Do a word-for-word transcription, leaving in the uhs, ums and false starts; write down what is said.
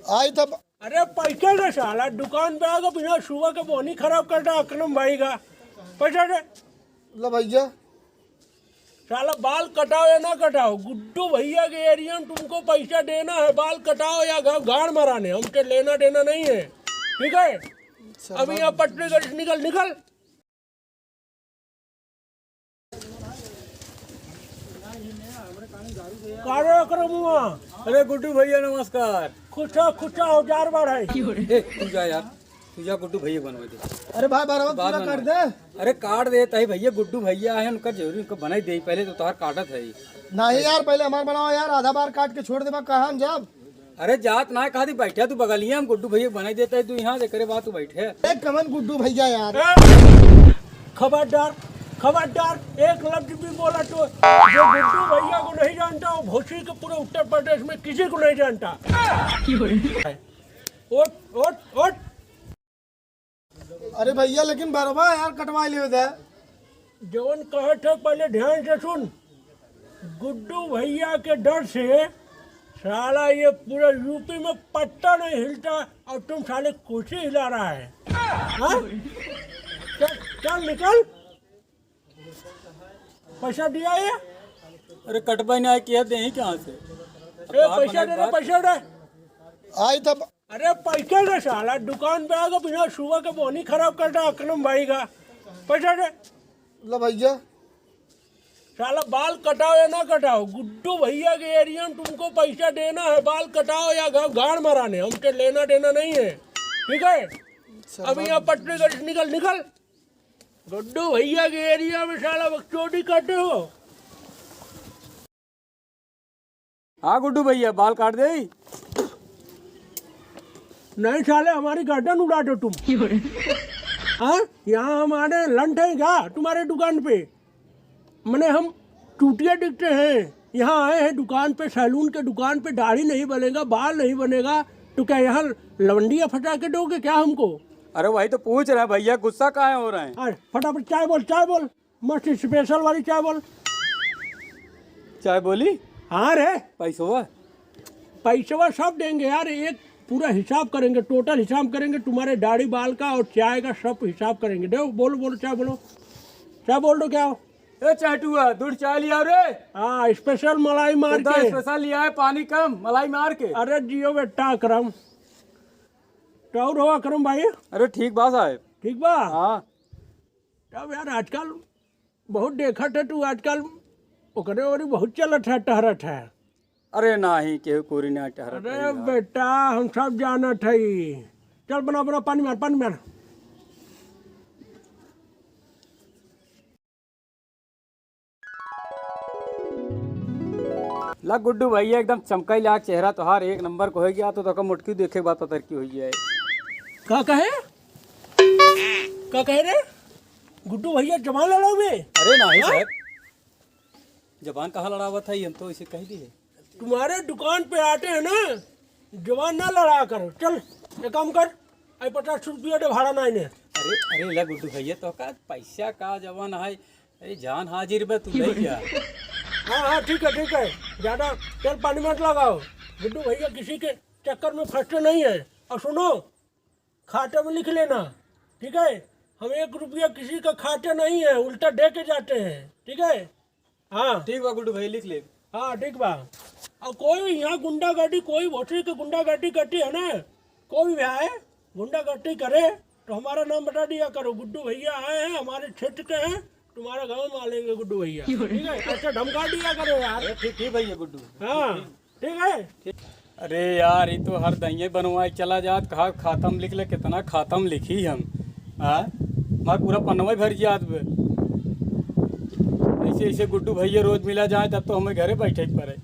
आई तब। अरे पैसा दे साला, दुकान पे आके बिना सुबह के बोनी खराब कर दे अकरम भाई का। पैसा दे। लो भैया। साला बाल कटाओ या ना कटाओ, गुड्डू भैया के एरिया में तुमको पैसा देना है, बाल कटाओ या गा-, गाड़ मराने, हमसे लेना देना नहीं है, ठीक है? सर, अभी बात यहाँ पटरी गली से निकल, निकल। का रे अकरमुआ? अरे गुड्डू भैया नमस्कार। खुश रहो, खुश रहो, हजार बार है। ए, तू जा यार, तू जा गुड्डू भैया बनवा दे। अरे भाई, बारह बाद पूरा में काट बनवा। दे। अरे काट दे, ताई भैया गुड्डू भैया है, उनका जरूरी, उनका बनाई दे, पहले तो तोहार काटत है। नहीं यार, पहले हमार बनाओ यार, आधा बार काट के छोड़ दे, मैं कहाँ हम जाब? अरे जात ना कहा थी बैठे तू बगलिया में, गुड्डू भैया बनाई देता है तू यहाँ, जेकरे बाद तू बैठे। एक कमन गुड्डू भैया यार। खबरदार, खबरदार, एक लफ्ज भी बोला तो, जो गुड्डू भैया को नहीं जानता, वो भोसड़ी के पूरे उत्तर प्रदेश में किसी को नहीं जानता। उठ, उठ, उठ। अरे भैया, लेकिन बरवा यार कटवाई लेवे दे। जवन कहत है, पहले ध्यान से सुन। गुड्डू भैया के डर से साला ये पूरा यूपी में पत्ता नहीं हिलता और तुम साले कुर्सी हिला रहा है। हाँ? चल, चल निकल। पैसा दिया ये? अरे कटवाई ना किया, देही कहाँ से? ए, पैसा दे रे, पैसा दे। आई तब। अरे पैसा दे साला, दुकान पे आके बिना सुबह के बोनी खराब कर दे अकरम भाई का। पैसा दे। लो भैया। साला बाल कटाओ या ना कटाओ, गुड्डू भैया के एरिया में तुमको पैसा देना है, बाल कटाओ या गा-, गाड़ मराने, हमसे लेना देना नहीं है, ठीक है? सर, अभी बात यहाँ पटरी गली से निकल, निकल। गुड्डू भैया के एरिया में साला बकचोदी करते हो। हाँ गुड्डू भैया, बाल काट दे। नहीं साले, हमारी गर्दन उड़ा दो तुम। हाँ, यहाँ हमारे लंठ है क्या तुम्हारे दुकान पे? मने हम चूतिया दिखते हैं, यहाँ आए हैं दुकान पे, सैलून के दुकान पे, दाढ़ी नहीं बनेगा, बाल नहीं बनेगा, तो क्या यहाँ लवंडिया फटा के दोगे क्या हमको? अरे वही तो पूछ रहे हैं भैया, गुस्सा काहे हो रहे हैं? अरे फटाफट चाय बोल, चाय बोल। मस्त स्पेशल वाली चाय बोल। चाय बोली? हाँ रे। पैसवा? पैसवा सब देंगे यार, एक पूरा हिसाब करेंगे, टोटल हिसाब करेंगे तुम्हारे दाढ़ी बाल का और चाय का, सब हिसाब करेंगे। दो, बोलो, बोलो, चाय बोलो। चाय बोल दो, क्या हो? ए चाटुआ, दूध चाय लिया रे। हाँ, स्पेशल मलाई मार एकदम के। स्पेशल लिया है, पानी कम, मलाई मार के। अरे जियो बेटा अकरम। तो और हो अकरम भाई? अरे ठीक बा साहब। ठीक बा? हाँ। तब यार आजकल बहुत देखत है तू, आजकल ओकरे ओरी बहुत चलत है, टहरत है। अरे नाही, केहू कोरी ना टहरत अरे है यार। बेटा, हम सब जानत है। चल बना, बना, पानी मार, पानी मार। ला गुड्डू भैया, एकदम चमकाई लाग चेहरा तोहार, एक नंबर को हो गया, तो तोका मोटकी देखे के बाद पतरकी हो गया है। का कहे? का कहे रे? गुड्डू भैया जबान लड़ावे? अरे नाही हाँ? साहब, जबान कहाँ लड़ावत है, हम तो इसे कह दी है। तुम्हारे दुकान पे आते हैं ना, जबान ना लड़ा करो। चल, एक काम कर, आई पचास रुपया दे भाड़ा ना इन्हें। अरे, अरे, ला गुड्डू भैया, तोका पैसा का जबान है, अरे जान हाजिर बा, तू ले जा। हाँ, हाँ, ठीक है, ठीक है, ज्यादा तेल पानी मत लगाओ। गुड्डू भैया किसी के चक्कर में फंसते नहीं है। और सुनो, खाते में लिख लेना, ठीक है? हम एक रुपया किसी का खाते नहीं है, उल्टा दे के जाते हैं, ठीक है? हाँ। ठीक बा गुड्डू भाई, लिख ले। हाँ, ठीक बा। और कोई यहाँ गुंडागर्दी, कोई भोसड़ी के गुंडागर्दी करती है ना, कोई भी आए गुंडागर्दी करे तो हमारा नाम बता दिया करो, गुड्डू भैया आए हैं, हमारे क्षेत्र के हैं, तुम्हारा गाँव में आ लेंगे गुड्डू भैया, ठीक है? ऐसे धमका दिया करो यार। अरे ठीक, ठीक भैया गुड्डू। हाँ। ठीक है। अरे यार, ये तो हर दहिये बनवाए चला जात, कहा खातम लिख ले, कितना खातम लिखी हम। हाँ, हमार पूरा पन्नवा भर जात बे। ऐसे, ऐसे गुड्डू भैया रोज मिला जाए, तब तो हमें घरे बैठे के पड़े।